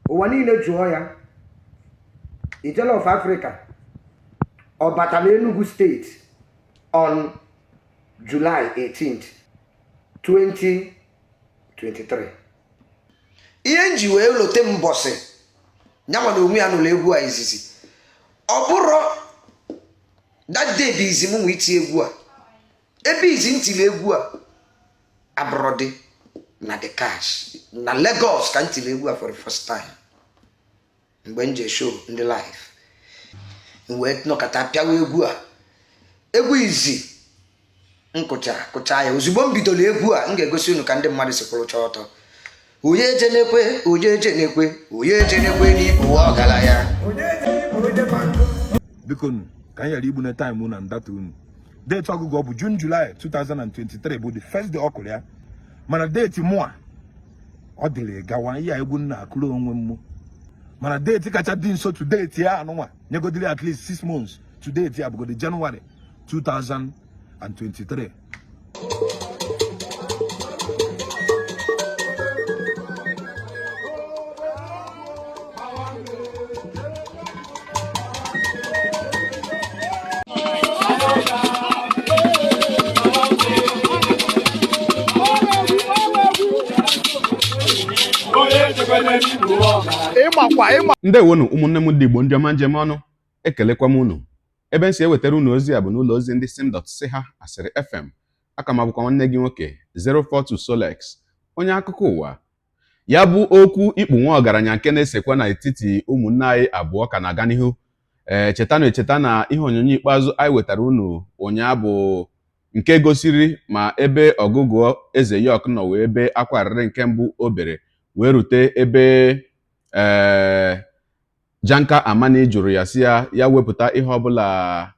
Ụwa niile jụọ ya, Ijele of Africa ọ batara Enugu Steeti on July 18th, 2023? Ihe m ji wee lote mbọsị nyanwa na onwe ya nụrụ egwu a izizi, ọ bụrụ that day bụ izi m nwe iti egwu a. Ebe izi m tiri egwu a abụrọdị na The Cash na Lagos ka m tiri egwu a for the first time, mgbe m je show ndị live, m wee nọkọta pịawa egwu a. Egwu izi nkụcha kụcha ya, ozugbo m bidoro egwu a, m ga-egosi unu ka ndị mmadụ si kwụrụcha ọtọ. Onye eje na-ekwe, onye eje na-ekwe, onye eje na-ekwe n'ikpu ọgaranya. Biko nu, ka anyị ghara igbu na time na data unu. Date ọgụgụ ọ bụ June, July 2023 bụ the first day ọ kụrụ ya, mana date mụa ọ dịrị gawa ihe a egwu nna akụrụ onwe m, mana date kacha dị nso to date ya anụnwa nyegodiri at least 6 months to date ya bụgodi January 2023. Ndewonu, ụmụnne m ndị Igbo, ndị ọma njem ọnụ. Ekelekwa m unu. Ebe m si ewetara unu ozi a bụ n'ụlọ ozi ndị sim dot si ha asịrị FM. Aka m abụkwa nwanne gị nwoke 042 Solex, onye akụkọ ụwa. Ya bụ okwu ikpu nwa ọgaranya nke na-esekwa n'etiti ụmụnne anyị abụọ ka na-aga n'ihu. Ee, chetanụ echeta na ihe onyonyo ikpeazụ anyị wetara unu ụnyaa bụ nke gosiri ma ebe ọgụgụ Eze York nọ wee bee akwa arịrị nke mbụ o bere, wee rute ebe Janka Amani jụrụ ya, si ya ya wepụta ihe ọbụla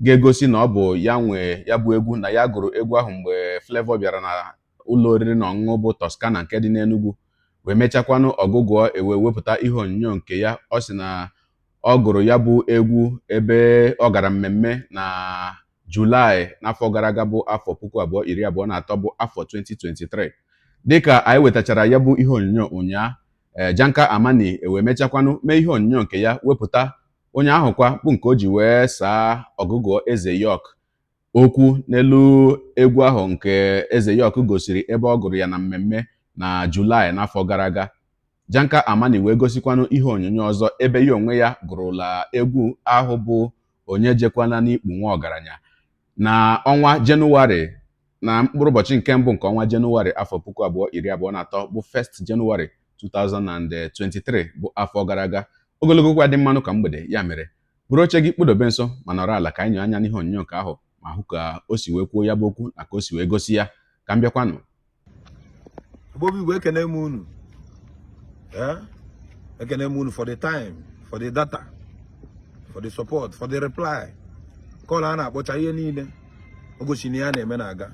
ga-egosi na ọ bụ ya nwe ya bụ egwu, na ya gụrụ egwu ahụ mgbe Flavour bịara na ụlọ oriri na ọṅụṅụ bụ Toscana nke dị n'Enugu. Wee mechakwanụ, ọgụgụ ewe wepụta ihe onyonyo nke ya, ọ sị na ọ gụrụ ya bụ egwu ebe ọ gara mmemme na Julaị n'afọ gara aga, bụ afọ 2023, bụ afọ 2023. Dịka anyị wetachara ya bụ ihe onyonyo ụnyaa, ee, Janka Amani ewee mechakwanụ mee ihe onyonyo nke ya wepụta onye ahụkwa, bụ nke o ji wee saa ọgụgụ Eze York okwu n'elu egwu ahụ nke Eze York gosiri ebe ọ gụrụ ya na mmemme na Julaị n'afọ gara aga. Janka Amani wee gosikwanụ ihe onyonyo ọzọ ebe ya onwe ya gụrụla egwu ahụ bụ Onye Jekwana n'Ikpu Nwa Ọgaranya na ọnwa Jenụwarị, na mkpụrụ ụbọchị nke mbụ nke ọnwa Jenụwarị afọ 2023, bụ 1st Jenụwarị 2023, bụ afọ gara aga. Ogologo okwu dị mmanụ ka mgbede. Ya mere, bụrụ oche gị kpụdobe nso ma nọrọ ala ka anyị nyoo anya n'ihe onyonyo nke ahụ ma hụ ka o si wee kwuo ya bụ okwu na ka o si wee gosi ya. Ka m bịakwanụ. Igbo Igbo, ekene m unu. Ekene m unu for the time, for the data, for the support, for the reply call a na-akpọcha ihe niile o gosi na ya na-eme na-aga.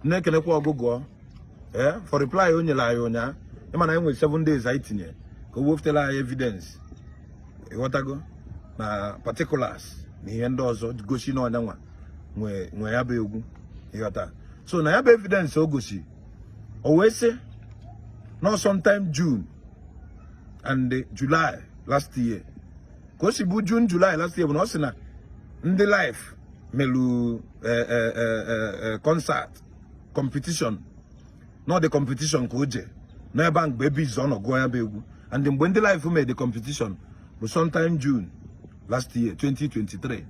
Na-ekenekwa ọgụgụ for reply o nyere anyị ụnyaa. Ịma na anyị nwere 7 days anyị tinye ka o wepụtara anyị evidence, ịghọtago, na particulars na ihe ndị ọzọ gosi na ọnya nwa nwe nwe ya bụ egwu, ịghọta. So na ya bụ evidence o gosi, o wee sị no, sometime June and July last year. Ka o si bụ June, July last year bụ na ọ sị na ndị life melu concert competition, not the competition ka o je n'ebe ahụ mgbe ebe izu ọ nọ gụọ ya bụ egwu. And mgbe ndị life made the competition bụ sometime June last year, 2023.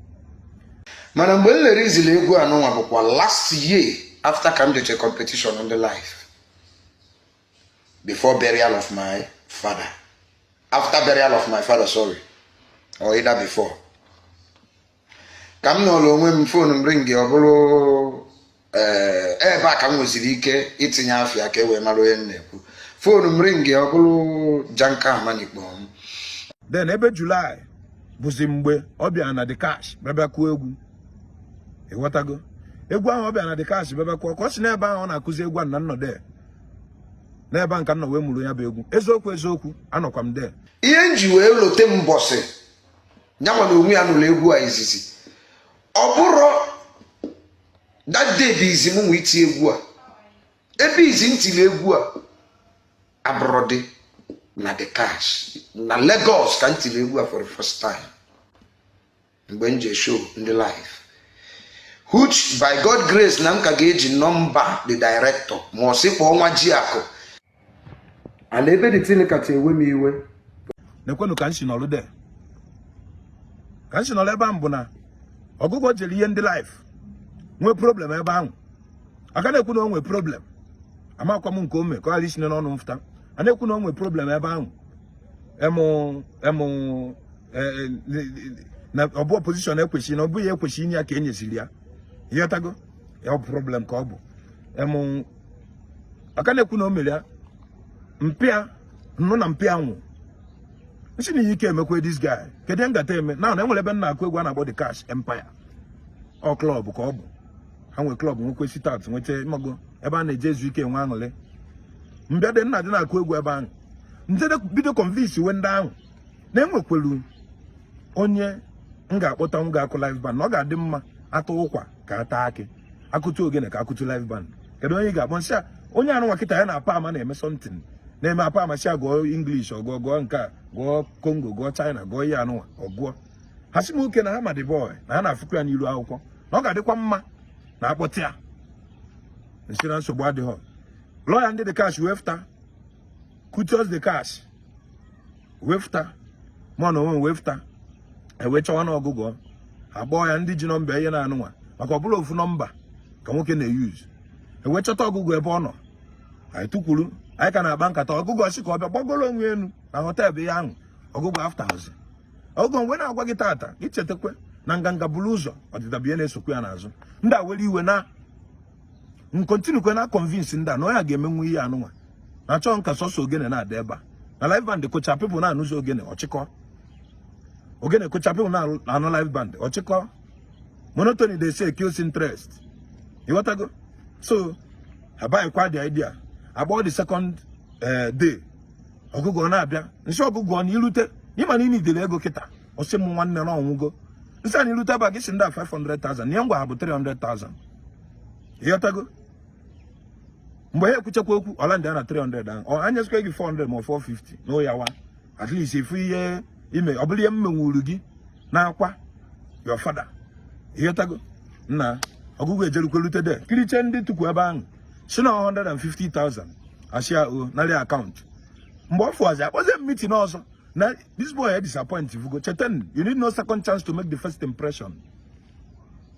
Mana mgbe m lere izili egwu anụnwa bụkwa last year, after ka m jeche competition ndị life, before burial of my father, after burial of my father, sorry, or either before, ka m nọrọ onwe m, phone m ring. Ọ bụrụ ebe a ka m nweziri ike itinye afịa ka e wee mara onye m na-ekwu. Phone m ring, ọ bụrụ Janka Amani kpọọ m. Then ebe July bụzi mgbe ọ bịara na The Cash bịa bịa kụọ egwu, ịghọtago. Egwu ahụ ọ bịara na The Cash bịa bịa kụọ, ka ọ si n'ebe ahụ ọ na-akụzi egwu ahụ na nnọdụ n'ebe a nka nọ wee mụrụ ya bụ egwu. Eziokwu, eziokwu, anọkwa m de. Ihe m ji wee lote mbọsị nyanwa na onwe ya nụrụ egwu a izizi, ọ bụrụ that day bụ izi m nwe iti egwu a. Ebe izi m tiri egwu a abụrọdị na The Cash. Na Lagos ka m tiri egwu a for the first time, mgbe m je show ndị live, which by God grace na m ka ga-eji nọmba the director ma ọ sị kpọọ nwa ji akụ and ebe the thing kacha ewe m iwe. Nekwenụ ka m si nọrọ de, ka m si nọrọ ebe ahụ bụ na ọgụgụ jere ihe ndị live nwee problem ebe ahụ. Aka na-ekwu na o nwee problem, amakwa m nke o mee ka ọ ghara isi n'ọnụ m fụta. A na-ekwu na o nwee problem ebe ahụ, emụ emụ na ọ bụ position ekwesịghị, na ọ bụghị ekwesịghị inye ya ka e nyeziri ya. Ịghọtago ya? Ọ bụ problem ka ọ bụ emụ. Aka na-ekwu na o mere ya mpịa nnụ na mpịa nwụ nsị na ihe ike emekwe this guy. Kedu ihe ngata eme na enwere ebe m na-akụ egwu a na-akpọ The Cash Empire? Ọ club ka ọ bụ. Ha nwee club, nwekwe sitat, nweta mmago ebe a na-eje ezu ike, enwe aṅụrị. Mbịa dị nna dị na-akụ egwu ebe ahụ, nje bido convince we ndị ahụ na enwekwelu onye m ga-akpọta, m ga-akụ live band, na ọ ga-adị mma atụ ụkwa ka ata akị, akụtu ogene ka akụtu live band. Kedu onye ị ga-akpọ? Nsị a onye anụnwa kịta ya na apa ama na-eme something na-eme apa ama si a gụọ English, ọgụọ gụọ nke a, gụọ Congo, gụọ China, gụọ ihe anụnwa ọgụọ. Ha sị m oke na ha ma the boy, na ha na-afụkwa ya n'ilu akwụkwọ, na ọ ga-adịkwa mma na akpọta ya. Nsị na nsogbu adịghọ. Lawyer ndị The Cash wee fụta, Kutos The Cash wee fụta, mụ na onwe m wee fụta, ewee chọwa na ọgụgụ akpọọ ya. Ndị ji nọmba ihe na-anụnwa, maka ọ bụla ofu nọmba ka nwoke na-eyuzu, ewee chọta ọgụgụ ebe ọ nọ. Anyị tụkwuru, anyị ka na-akpa nkata, ọgụgụ ọsị ka ọ bịa gbagoro onwe elu na hotel ihe ahụ. Ọgụgụ after hozi ọgụgụ mgbe na-agwa gị tata, ichetakwe na nganga buru ụzọ, ọdịda bụ ihe na-esokwa ya n'azụ. Ndị a were iwe na n continue kwe na convince ndị a na onye a ga-emenwu ihe anụnwa na achọ nka sọsọ ogene na-ada ebe a na live band kụcha, people na-anụzi ogene ọchịkọ, ogene kụcha, people na-anụ live band ọchịkọ. Monotony, they say, kills interest. Ịghọtago? So abaghịkwa the idea agbọ. The second day, ọgụgụ ọ na-abịa nsị ọgụgụ ọ na irute n'ịma na ịnidere ego kịta. Ọsị m nwanne na ọnwụgo. Nsị a na irute ebe a gị si ndị a 500,000 na ihe ngwa ha bụ 300,000. Ịghọtago? Mgbe ha ekwuchakwa okwu ọla ndị a na 300 ahụ, ọ anyezikwa gị 400 ma ọ 450 na ya wa, at least ifu ihe ime, ọ bụrụ ihe m menwuru gị n'akwa your father. Ịghọtago? Nna ọgụgụ ejerukwelute de kiriche ndị tukwu ebe ahụ si na 150,000 asịa o narị akaụntụ. Mgbe ọ fụwazi, akpọzie m meeting ọzọ na this boy disappoint vugo. Cheten, you need no second chance to make the first impression.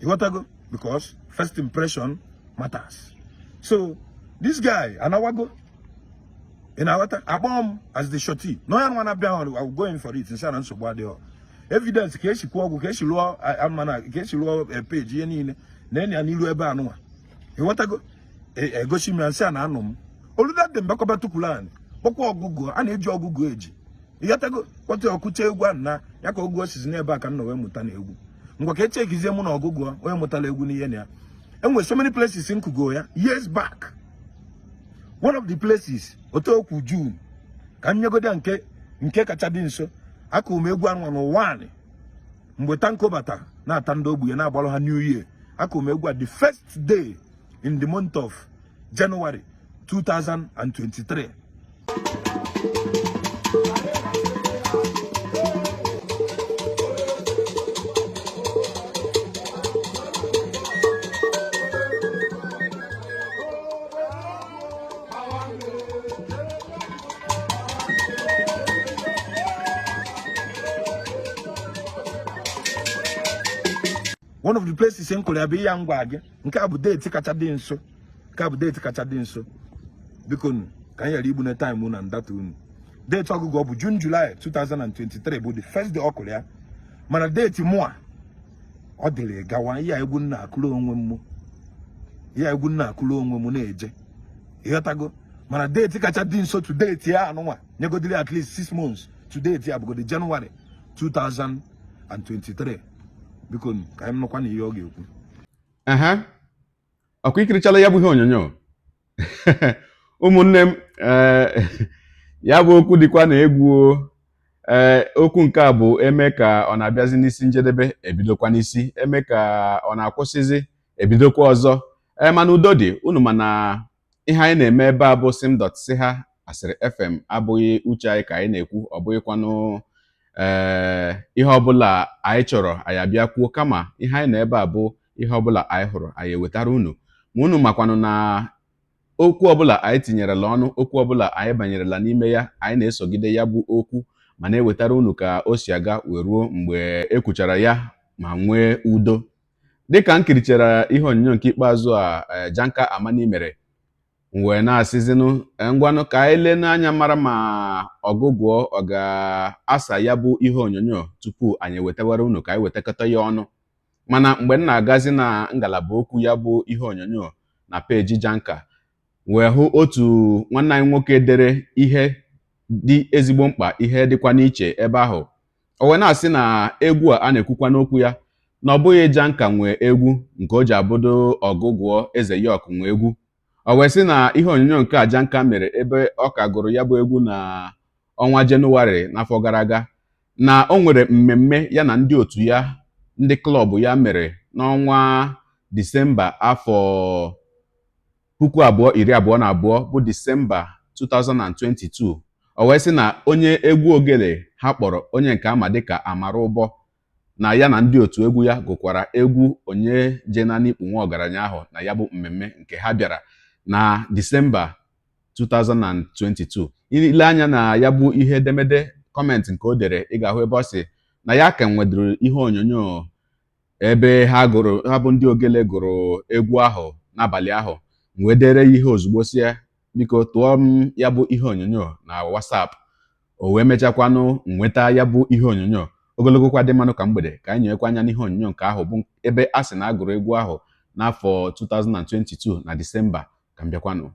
Ịghọtago? Because first impression matters. So this guy anawago, ị na-aghọta? Akpọọ m as the shorty na onye nwa na-abịa ahụ, I will go in for it. Nsị na nsogbu adịghị. Evidence ka esi kwụọ ọgwụ, ka esi lụọ amana, ka esi lụọ peji, ihe niile na enyi ya n'ilu ebe anụnwa. Ịghọtago? Egosi m ya, nsị a na anụ m oluda dị mbakọba tukwuru anyị kpọkwa ọgụgụ a na-eji ọgụgụ eji. Ịghọtago? Kpọta ọkụcha egwu ahụ na ya ka ọgụgụ sizi n'ebe a ka m nọ wee mụta na egwu. Ngwa, ka echekizie mụ na ọgụgụ onye mụtara egwu n'ihe na ya. Enwere so many places nkugo ya years back. One of the places otu okwu June ka m nyegodo ya nke kacha dị nso. Akụrụ m egwu anwa n'ụwa anị mgbe Tanko bata na-ata ndị ogbenye na-agbalụ ha New Year. Akụrụ m egwu a the first day in the month of January 2023. One of the places m kụrụ ya bụ ya ngwa gị. Nke a bụ date kacha dị nso, nke a bụ date kacha dị nso. Biko nu, ka anyị ghara igbu na time na ndata unu. Date ọgụgụ ọ bụ June, July 2023 bụ the first day ọ kụrụ ya. Mana date mụa ọ dịrị gawa ya, egwu nna akụrụ onwe m, ya egwu nna akụrụ onwe m na-eje. Ịghọtago? Mana date kacha dị nso to date ya anụnwa nyegodiri at least 6 months to date ya bụgodi January 2023. Biko nu, ka anyị nụkwa na ihe ọ ga-ekwu. Ehe, ọkwa ikirichala ya bụ ihe onyonyo, ụmụnne m. Ee, ya bụ okwu dịkwa na egwu o. Ee, okwu nke a bụ eme ka ọ na-abịazi n'isi njedebe, ebidokwa n'isi, eme ka ọ na-akwụsịzi, ebidokwa ọzọ. Ee, mana udo dị unu. Mana ihe anyị na-eme ebe a bụ sim dot si ha. Asịrị FM abụghị uche anyị ka anyị na-ekwu, ọ bụghịkwanụ ee ihe ọbụla anyị chọrọ anyị abịa kwuo, kama ihe anyị nọ ebe a bụ ihe ọbụla anyị hụrụ anyị ewetara unu. Ma unu makwanụ na okwu ọbụla anyị tinyerela ọnụ, okwu ọbụla anyị banyerela n'ime ya, anyị na-esogide ya bụ okwu ma na-ewetara unu ka o si aga wee ruo mgbe e kwuchara ya ma nwee udo. Dịka m kirichara ihe onyonyo nke ikpeazụ a Janka Amani mere, m wee na-asịzinụ ngwanụ ka anyị lee n'anya mara ma ọgụgụọ ọ ga-asa ya bụ ihe onyonyo tupu anyị ewetawara unu ka anyị wetakọta ya ọnụ. Mana mgbe m na-agazi na ngalaba okwu ya bụ ihe onyonyo na peji Janka, wee hụ otu nwanne anyị nwoke dere ihe dị ezigbo mkpa, ihe dịkwa n'iche ebe ahụ. O wee na-asị na egwu a a na-ekwukwa n'okwu ya na ọ bụghị Janka nwee egwu nke o ji abụdo ọgụgụọ Eze York nwee egwu. O wee sị na ihe onyonyo nke a Janka mere ebe ọ ka gụrụ ya bụ egwu na ọnwa Jenụwarị n'afọ gara aga, na o nwere mmemme ya na ndị otu ya, ndị club ya mere n'ọnwa Disemba afọ 2022, bụ Disemba 2022. O wee sị na onye egwu ogele ha kpọrọ onye nke ama dịka Amara Ụbọ, na ya na ndị otu egwu ya gụkwara egwu Onye Jena n'Ikpu Nwa Ọgaranya ahụ na ya bụ mmemme nke ha bịara na Disemba 2022. Ile anya na ya bụ ihe edemede comment nke o dere, ị ga-ahụ ebe ọ sị na ya ka nwedoro ihe onyonyo ebe ha gụrụ, ha bụ ndị ogele gụrụ egwu ahụ n'abalị ahụ. M wee dere ya ihe ozugbo, sie biko tụọ m ya bụ ihe onyonyo na WhatsApp. O wee mechakwanụ nweta ya bụ ihe onyonyo. Ogologo kwa dị mmanụ ka mgbede ka anyị nyekwa anya n'ihe onyonyo nke ahụ bụ ebe a sị na agụrụ egwu ahụ n'afọ 2022 na Disemba. Ka m bịakwanụ.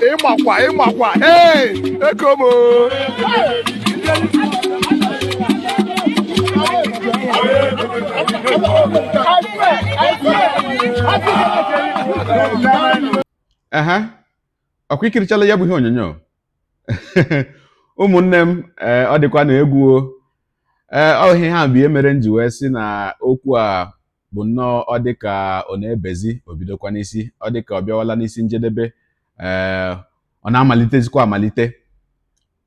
Ịmakwa ịmakwa ee ekomo. Ehe, ọkwa ikirichala ya bụ ihe onyonyo, ụmụnne m. Ee, ọ dịkwa na egwu o. Ee, ọ ihe ha bụ ihe mere m ji wee sị na okwu a bụ nnọọ ọ dị ka ọ na-ebezi o bidokwa n'isi, ọ dị ka ọ bịawala n'isi njedebe. Ee, ọ na-amalitezikwa amalite.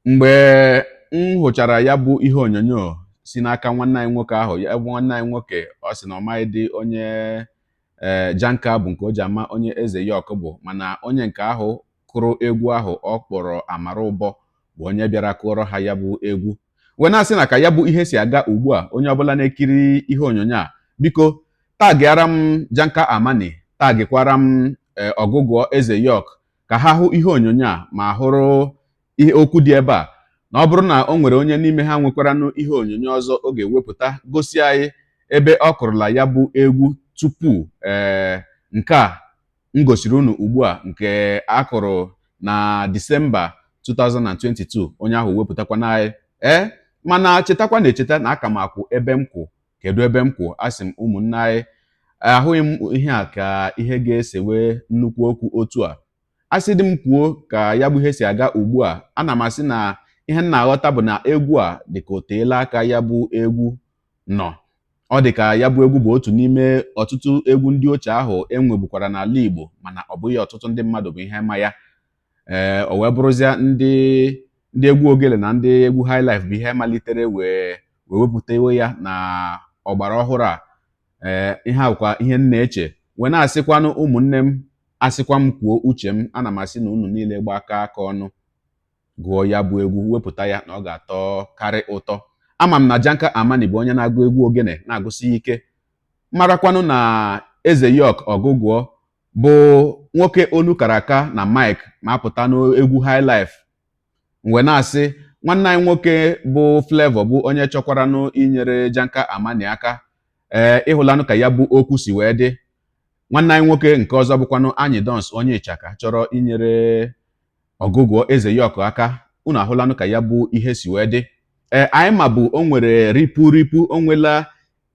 Mgbe m hụchara ya bụ ihe onyonyo si n'aka nwanne anyị nwoke ahụ, ya bụ nwanne anyị nwoke, ọ sị na ọ maghị dị onye ee Janka bụ nke o ji ama onye Eze York bụ, mana onye nke ahụ kụrụ egwu ahụ ọ kpọrọ Amara Ụbọ bụ onye bịara kụọrọ ha ya bụ egwu, wee na-asị na ka ya bụ ihe si aga ugbu a, onye ọbụla na-ekiri ihe onyonyo a, biko tagịara m Janka Amani, tagịkwara m ọgụgụọ Eze York ka ha hụ ihe onyonyo a ma hụrụ ihe okwu dị ebe a, na ọ bụrụ na o nwere onye n'ime ha nwekwaranụ ihe onyonyo ọzọ ọ ga-ewepụta gosi anyị ebe ọ kụrụla ya bụ egwu tupu ee nke a m gosiri unu ugbu a nke a kụrụ na Disemba 2022, onye ahụ wepụtakwana anyị. Ee, mana chetakwa na echeta na aka m akwụ ebe m kwụ. Kedu ebe m kwụ? Asị m ụmụnne anyị, ahụghị m ihe a ka ihe ga-esewe nnukwu okwu otu a. Asị dị m kwuo ka ya bụ ihe si aga ugbu a, ana m asị na ihe m na-aghọta bụ na egwu a dị ka o teela aka ya bụ egwu nọ. Ọ dị ka ya bụ egwu bụ otu n'ime ọtụtụ egwu ndị ochie ahụ e nwegbukwara n'ala Igbo, mana ọ bụghị ọtụtụ ndị mmadụ bụ ihe ma ya. Ee, o wee bụrụzie ndị egwu ogele na ndị egwu highlife bụ ihe malitere wee wee wepụtawe ya na ọgbara ọhụrụ a. Ee, ihe a bụkwa ihe m na-eche wee na-asịkwanụ ụmụnne m, asịkwa m kwuo uche m, ana m asị na unu niile gbakọ aka ọnụ gụọ ya bụ egwu, wepụta ya na ọ ga-atọ karị ụtọ. Ama m na Janka Amani bụ onye na-agụ egwu ogene na-agụsi ike, marakwanụ na Eze York ọgụgụọ bụ nwoke onu kara aka na mic ma apụta n'egwu highlife. Wee na-asị nwanne anyị nwoke bụ Flavour bụ onye chọkwaranụ inyere Janka Amani aka. Ee, ịhụlanụ ka ya bụ okwu si wee dị. Nwanne anyị nwoke nke ọzọ bụkwanụ Anyị Dons, onye ịchaka chọrọ inyere ọgụgụọ Eze York aka, unu ahụlanụ ka ya bụ ihe si wee dị. Ee, anyị ma bụ o nwere ripu ripu, o nwela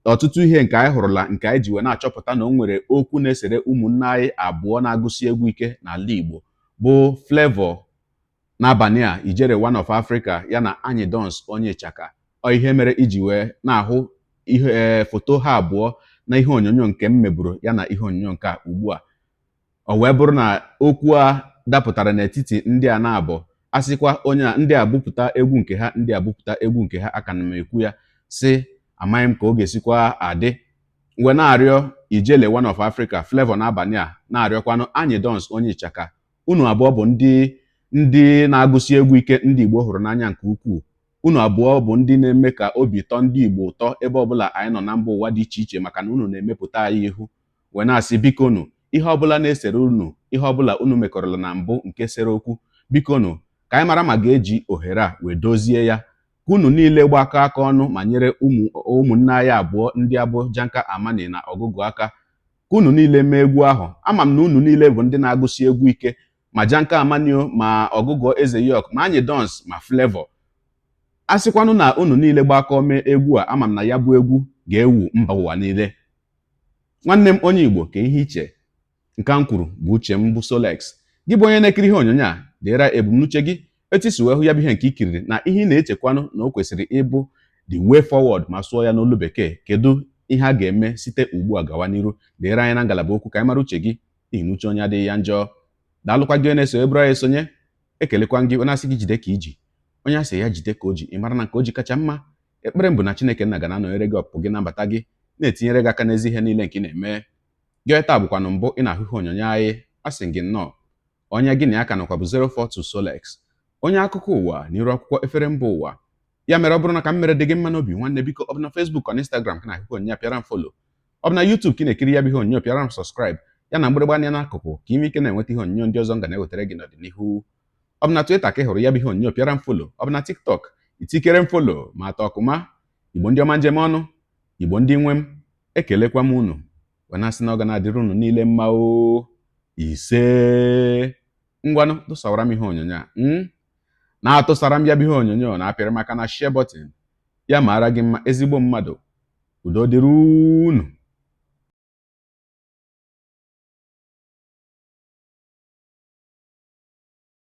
ọtụtụ ihe nke anyị hụrụla nke anyị ji wee na-achọpụta na o nwere okwu na-esere ụmụnne anyị abụọ na-agụsi egwu ike n'ala Igbo bụ Flavour n'abalị a, Ijere One of Africa, ya na Anyị Dons onye ịchaka. Ọ ihe mere iji wee na-ahụ ihe foto ha abụọ na ihe onyonyo nke m meburu ya na ihe onyonyo nke a ugbu a. Ọ wee bụrụ na okwu a dapụtara n'etiti ndị a na-abụ a sịkwa onye a ndị a bupụta egwu nke ha, ndị a bupụta egwu nke ha, aka na m ekwu ya sị amaghị m ka ọ ga-esikwa adị. Wee na-arịọ Ijele One of Africa, Flavour n'abalị a, na-arịọkwanụ Anyidons onye ịchaka, unu abụọ bụ ndị na-agụsi egwu ike ndị Igbo hụrụ n'anya nke ukwuu. Unu abụọ bụ ndị na-eme ka obi tọọ ndị Igbo ụtọ ebe ọbụla anyị nọ na mba ụwa dị iche iche, maka na unu na-emepụta anyị ihu. Wee na-asị, bikonu, ihe ọbụla na-esere unu, ihe ọbụla unu mekọrọla na mbụ nke sere okwu, bikonu, ka anyị mara ma ga-eji ohere a wee dozie ya, ka unu niile gbakọ aka ọnụ ma nyere ụmụnne anyị abụọ ndị abụ Janka Amani na Ọgụgụ aka, ka unu niile mee egwu ahụ. Ama m na unu niile bụ ndị na-agụsi egwu ike, ma Janka Amani o, ma Ọgụgụ Eze York, ma Anyidons, ma Flavour. A sịkwanụ na unu niile gbakọ mee egwu a, ama m na ya bụ egwu ga-ewu mba ụwa niile. Nwanne m onye Igbo, ka ihe iche nke m kwuru bụ uche m bụ Solex. Gị bụ onye na-ekiri ihe onyonyo a, deere ebumnuche gị etu isi wee hụ ya bụ ihe nke i kiriri na ihe ị na-echekwanụ na o kwesịrị ịbụ the way forward, ma sụọ ya n'olu Bekee. Kedu ihe a ga-eme site ugbu a gawa n'iru? Deere anyị na ngalaba okwu ka anyị mara uche gị, n'ihi na uche onye adịghị ya njọ. Daalụkwa gị onye na-eso eburu anyị esonye. Ekelekwa gị onye asị gị jide ka iji, onye asị ya jide ka o ji, ị mara na nke o ji kacha mma. Ekpere m bụ na Chineke nna ga na-anọnyere gị, ọpụpụ gị na mbata gị, na-etinyere gị aka n'ezi ihe niile nke ị na-eme. Gị taa bụkwanụ mbụ ị na-ahụ ihe onyonyo anyị, asị gị nnọọ. Onye gị na ya ka nọkwa bụ 042 Solex, onye akụkọ ụwa n'iru akwụkwọ efere mba ụwa. Ya mere, ọ bụrụ na ka m mere dị gị mma n'obi, nwanne, biko, ọ bụ na Facebook, ọ na Instagram ka na-ahụ ihe onyonyo, pịara m follow. Ọ bụ na YouTube ka ị na-ekiri ya bụ ihe onyonyo, pịara m subscribe ya na mgbịrịgba anya n'akụkụ, ka ime ike na-enweta ihe onyonyo ndị ọzọ m ga na-ewetara gị n'ọdịnihu. Ọ bụ na Twitter ka ị hụrụ ya bụ ihe onyonyo, pịara m follow. Ọ bụ na TikTok, itikere m follow ma atọ ọkụma. Igbo ndị ọma, njem ọnụ, Igbo ndị nwe m, ekelekwa m unu wee na-asị na ọ ga na-adịrị unu niile mma o. Ise. Ngwanụ, tụsawara m ihe onyonyo a, na-atụsara m ya bụ ihe onyonyo, na-apịrị maka na share button. Ya mara gị mma, ezigbo mmadụ. Udo dịrị unu.